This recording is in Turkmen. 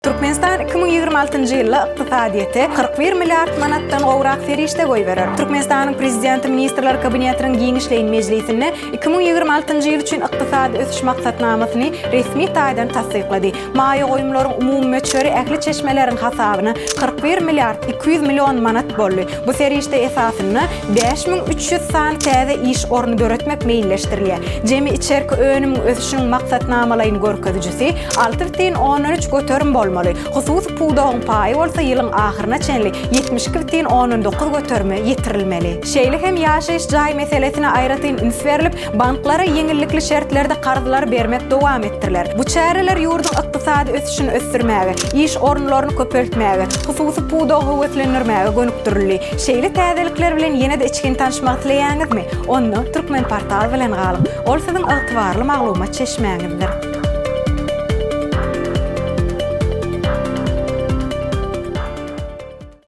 Türkmenistan 2026-njy ýylda ykdysadyýete 41 milliard manatdan gowrak serişde goýberer. Türkmenistanyň Prezidenti Ministrler Kabinetiniň giňişleýin mejlisinde 2026-njy ýyl üçin ykdysady ösüş maksatnamasyny resmi taýdan tassyklady. Maýa goýumlaryň umumy möçberi ähli çeşmeleriň hasabyna 41 milliard 200 million manat boldy. Bu serişde esasynda 5300 sany täze iş orny döretmek meýilleşdirilýär. Jemi içerki önümiň ösüşiniň maksatnamalaýyn görkezijisi 6,3 göterim bolmaly. Hususy pudagyň paýy bolsa ýylyň ahyryna çenli 72,9 göterime ýetirilmeli. Şeýle hem ýaşaýyş jaý meselesine aýratyn üns berlip, banklara ýeňillikli şertlerde karzlary bermek dowam etdiriler. Bu çäreler ýurduň ykdysady ösüşini ösdürmäge, iş orunlaryny köpeltmäge, hususy pudagy höweslendirmäge gönükdirildi. Şeýle täzelikler bilen ýene-de içgin tanyşmak isleýäňizmi? Onda Türkmenportal bilen galyň! Ol siziň ygtybarly maglumat çeşmäňizdir.